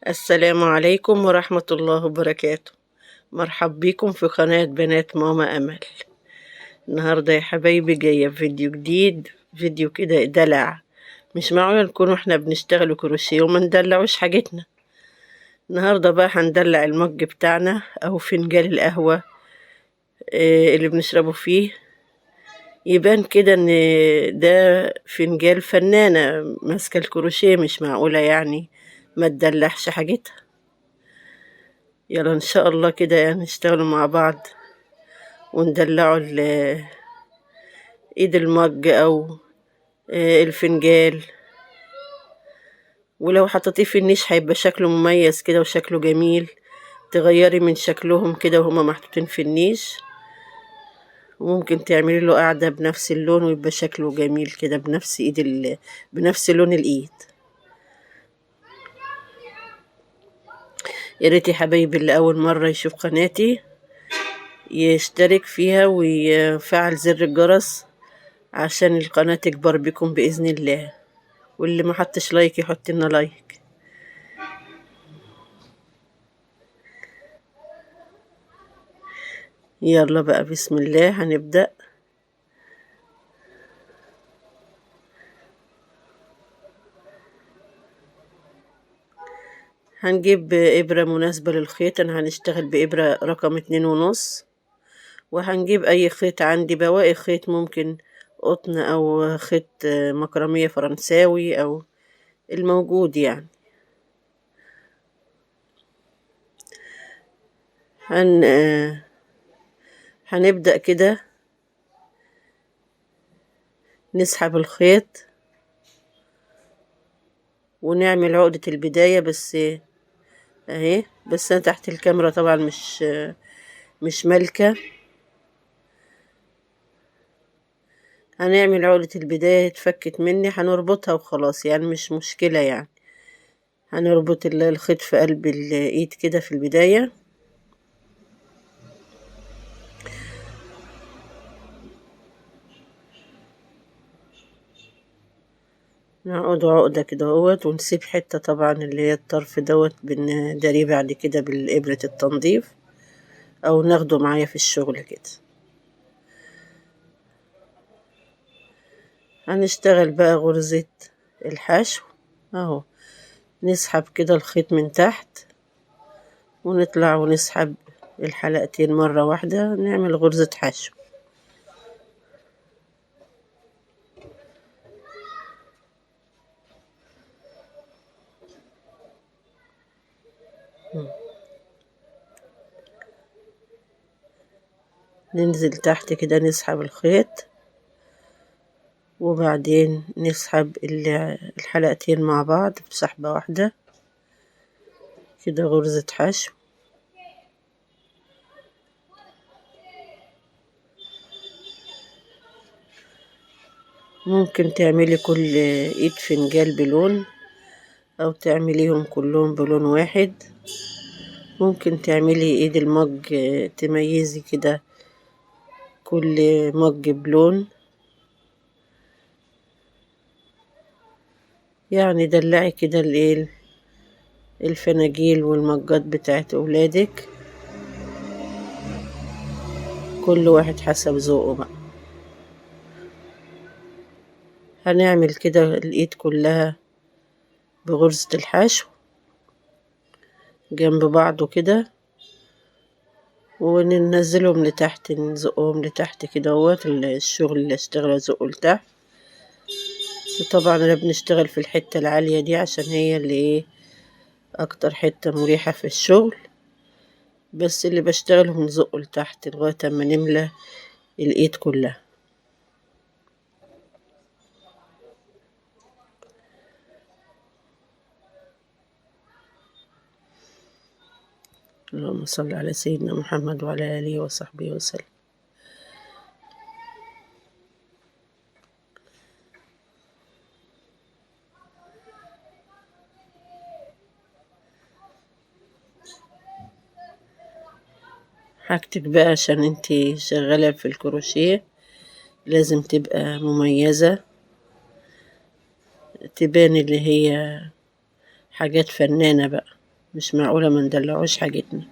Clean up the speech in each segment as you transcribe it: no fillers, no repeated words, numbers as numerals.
السلام عليكم ورحمة الله وبركاته. مرحب بكم في قناة بنات ماما أمل. النهاردة يا حبايبي جاية فيديو جديد، فيديو كده دلع. مش معقولة نكون احنا بنشتغل كروشيه وما ندلعوش حاجتنا. النهاردة بقى هندلع المج بتاعنا أو فنجان القهوة اللي بنشربه فيه، يبان كده ان ده فنجان فنانة ماسكة الكروشيه. مش معقولة يعني ما تدلعش حاجتها. يلا ان شاء الله كده يعني نشتغلوا مع بعض وندلعوا ايد المج او الفنجان. ولو حطيتيه في النيش هيبقى شكله مميز كده وشكله جميل، تغيري من شكلهم كده وهما محطوطين في النيش. وممكن تعملي له قاعدة بنفس اللون ويبقى شكله جميل كده بنفس ايد بنفس لون الايد. يا ريت يا حبايبي اللي اول مرة يشوف قناتي يشترك فيها ويفعل زر الجرس عشان القناة تكبر بكم بإذن الله. واللي ما حطش like يحط لنا like. يلا بقى بسم الله هنبدأ. هنجيب إبرة مناسبة للخيط، أنا هنشتغل بإبرة رقم 2.5، وهنجيب أي خيط عندي، بواقي خيط، ممكن قطن أو خيط مكرمية فرنساوي أو الموجود يعني. هنبدأ كده نسحب الخيط ونعمل عقدة البداية بس اهي، بس انا تحت الكاميرا طبعا مش مالكة. هنعمل عقدة البداية، اتفكت مني هنربطها وخلاص يعني مش مشكلة يعني. هنربط الخيط في قلب الايد كده في البداية. نعقد عقدة كده اهوت، ونسيب حتة طبعا اللي هي الطرف دوت بنداريه بعد كده بالإبرة التنظيف او ناخده معايا في الشغل كده. هنشتغل بقى غرزة الحشو اهو، نسحب كده الخيط من تحت ونطلع ونسحب الحلقتين مرة واحدة، نعمل غرزة حشو. ننزل تحت كده نسحب الخيط وبعدين نسحب الحلقتين مع بعض بسحبة واحدة كده، غرزة حشو. ممكن تعملي كل ايد فنجان بلون او تعمليهم كلهم بلون واحد. ممكن تعملي ايد المج تميزي كده كل مج بلون، يعني دلعي كده الايه الفناجيل والمجات بتاعت اولادك، كل واحد حسب ذوقه بقى. هنعمل كده الايد كلها بغرزة الحشو جنب بعضه كده، وننزلهم لتحت، نزقهم لتحت كده اهوت. الشغل اللي اشتغله ازقه لتحت. طبعا انا بنشتغل في الحتة العالية دي عشان هي اللي ايه اكتر حتة مريحة في الشغل، بس اللي بشتغله نزقه لتحت لغاية اما نملى الايد كلها. اللهم صل على سيدنا محمد وعلى آله وصحبه وسلم. حاجتك بقى عشان انتي شغالة في الكروشيه لازم تبقى مميزة، تبان اللي هي حاجات فنانة بقى. مش معقولة ما ندلعوش حاجتنا.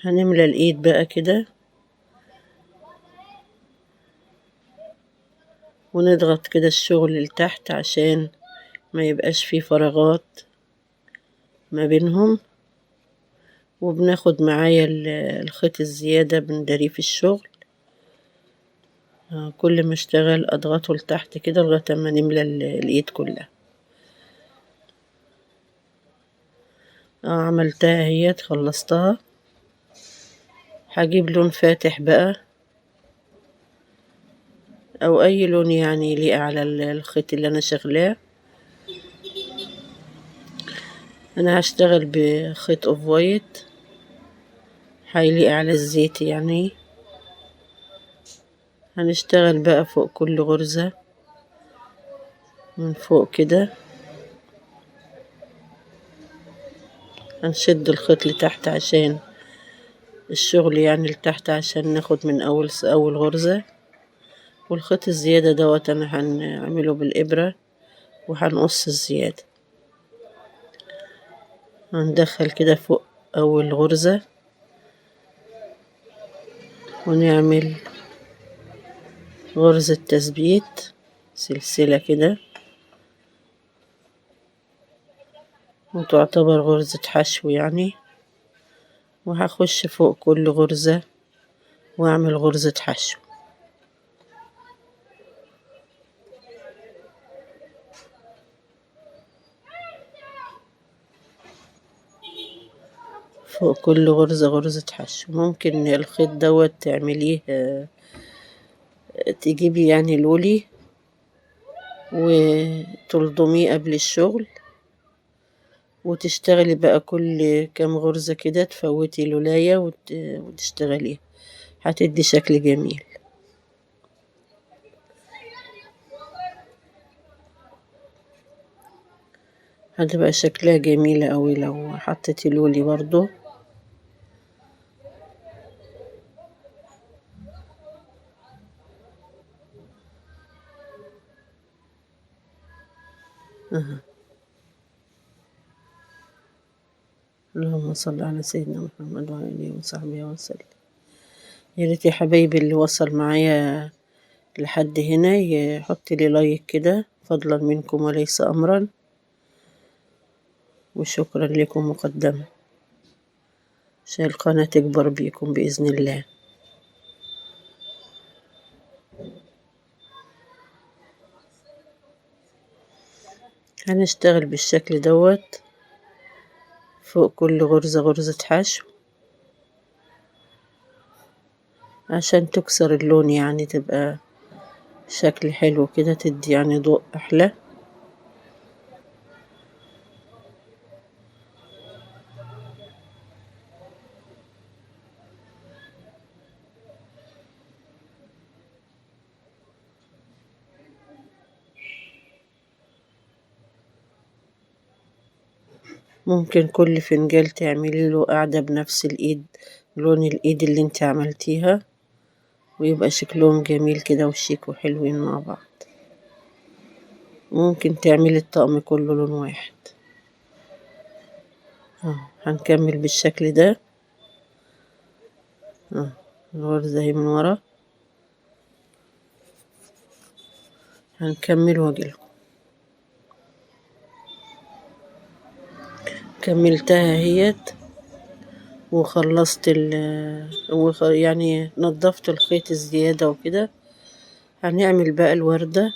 هنملى الايد بقى كده ونضغط كده الشغل لتحت عشان ما يبقاش فيه فراغات ما بينهم. وبناخد معايا الخيط الزيادة بندريه في الشغل. كل ما اشتغل اضغطه لتحت كده لغاية ما نملى الايد كلها. عملتها اهيت، خلصتها. هجيب لون فاتح بقى او اي لون يعني يليق على الخيط اللي انا شغلاه. انا هشتغل بخيط off white هيليق على الزيت يعني. هنشتغل بقى فوق كل غرزة من فوق كده، هنشد الخيط لتحت عشان الشغل يعني لتحت، عشان ناخد من اول غرزة. والخيط الزيادة دوت انا هنعمله بالابرة وهنقص الزيادة. هندخل كده فوق اول غرزة ونعمل غرزة تثبيت سلسلة كده، وتعتبر غرزة حشو يعني. وهخش فوق كل غرزة واعمل غرزة حشو. فوق كل غرزة غرزة حشو. ممكن الخيط دوت تعمليه، تجيبي يعني لولي وتلضميه قبل الشغل، وتشتغلي بقى كل كام غرزة كده تفوتي لولاية وتشتغليها، هتدي شكل جميل. هتبقى شكلها جميلة قوي لو حطيتي لولي برضو. اللهم صل على سيدنا محمد وعلى آله وصحبه وسلم. يا ريت يا حبايبي اللي وصل معايا لحد هنا يحط لي لايك كده فضلا منكم وليس امرا، وشكرا لكم مقدما، عشان القناة تكبر بيكم بإذن الله. هنشتغل بالشكل دوت فوق كل غرزة غرزة حشو عشان تكسر اللون، يعني تبقى شكل حلو كده، تدي يعني ضوء أحلى. ممكن كل فنجان تعملي له قاعدة بنفس الإيد، لون الإيد اللي انت عملتيها، ويبقى شكلهم جميل كده وشيك وحلوين مع بعض. ممكن تعملي الطقم كله لون واحد. هنكمل بالشكل ده. الغرزة اهي من ورا. هنكمل واجيلكم. كملتها اهيت وخلصت يعني نظفت الخيط الزيادة وكده. هنعمل بقى الوردة،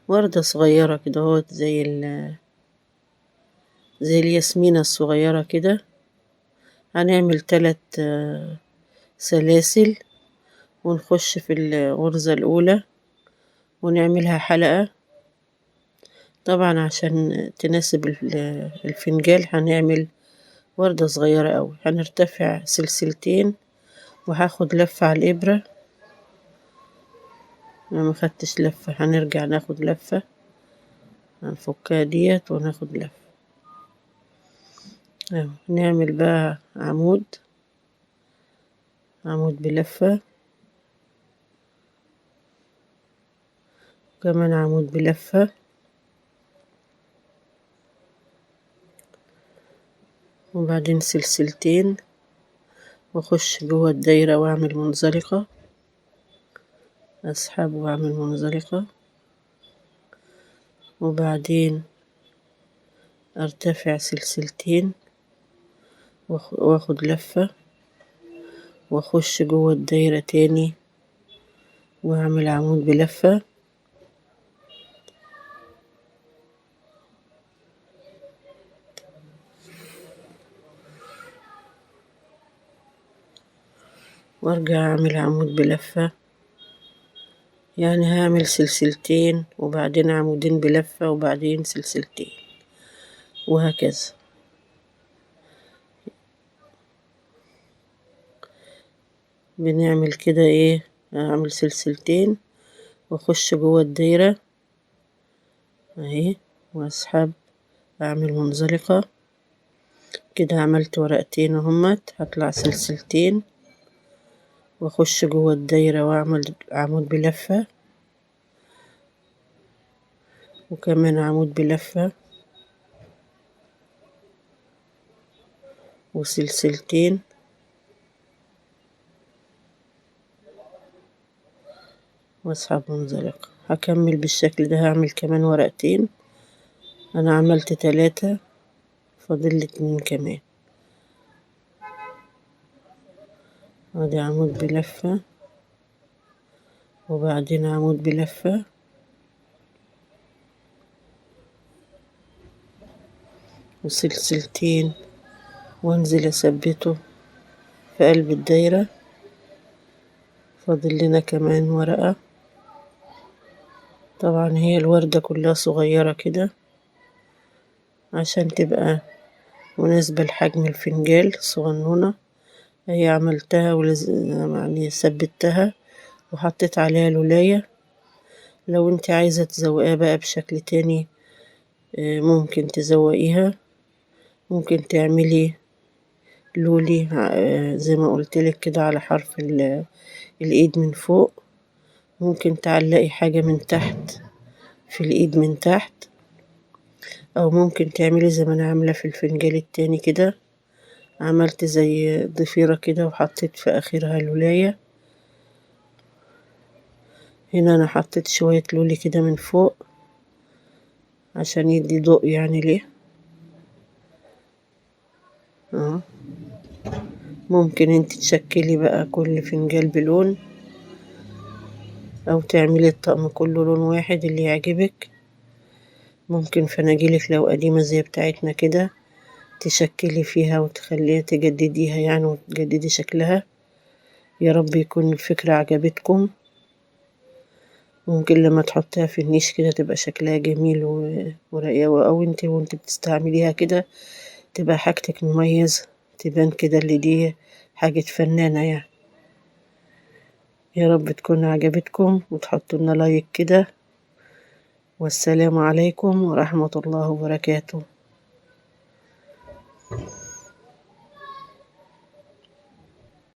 وردة صغيرة كده اهوت، زي الياسمينة الصغيرة كده. هنعمل 3 سلاسل ونخش في الغرزة الأولى ونعملها حلقة. طبعا عشان تناسب الفنجان هنعمل وردة صغيرة قوي. هنرتفع سلسلتين وهاخد لفة على الإبرة. أنا ما خدتش لفة، هنرجع ناخد لفة، هنفكها ديت وناخد لفة. اهو نعمل بقى عمود، عمود بلفة، وكمان عمود بلفة، وبعدين سلسلتين، واخش جوه الدايرة واعمل منزلقة، اسحب واعمل منزلقة، وبعدين ارتفع سلسلتين واخد لفة، واخش جوه الدايرة تاني واعمل عمود بلفة، وارجع اعمل عمود بلفة. يعني هعمل سلسلتين وبعدين عمودين بلفة وبعدين سلسلتين وهكذا. بنعمل كده ايه، اعمل سلسلتين واخش جوه الدايرة اهي واسحب اعمل منزلقة كده. عملت ورقتين اهمت، هطلع سلسلتين واخش جوه الدايرة واعمل عمود بلفة، وكمان عمود بلفة، وسلسلتين، واسحب منزلقة. هكمل بالشكل ده، هعمل كمان ورقتين. انا عملت 3، فاضل لي 2 كمان. ادي عمود بلفة وبعدين عمود بلفة، وسلسلتين، وانزل اثبته في قلب الدايرة. فاضل لنا كمان ورقة. طبعا هي الوردة كلها صغيرة كده عشان تبقى مناسبة لحجم الفنجال صغنونة. هي عملتها يعني ثبتها وحطيت عليها لولاية. لو انت عايزة تزوقيها بقى بشكل تاني ممكن تزوقيها، ممكن تعملي لولي زي ما قلتلك كده على حرف الايد من فوق، ممكن تعلقي حاجة من تحت في الايد من تحت، او ممكن تعملي زي ما انا عاملة في الفنجال التاني كده، عملت زي ضفيرة كده وحطيت في اخرها لولاية. هنا انا حطيت شوية لولي كده من فوق عشان يدي ضوء يعني ليه. ممكن انت تشكلي بقى كل فنجان بلون، او تعملي الطقم كله لون واحد اللي يعجبك. ممكن فناجيلك لو قديمة زي بتاعتنا كده تشكلي فيها وتخليها تجدديها يعني وتجددي شكلها. يا رب يكون الفكرة عجبتكم. ممكن لما تحطيها في النيش كده تبقى شكلها جميل ورقيقة، او انت وانت بتستعمليها كده تبقى حاجتك مميزة، تبان كده اللي دي حاجة فنانة يعني. يا رب تكون عجبتكم وتحطوا لنا لايك كده. والسلام عليكم ورحمة الله وبركاته.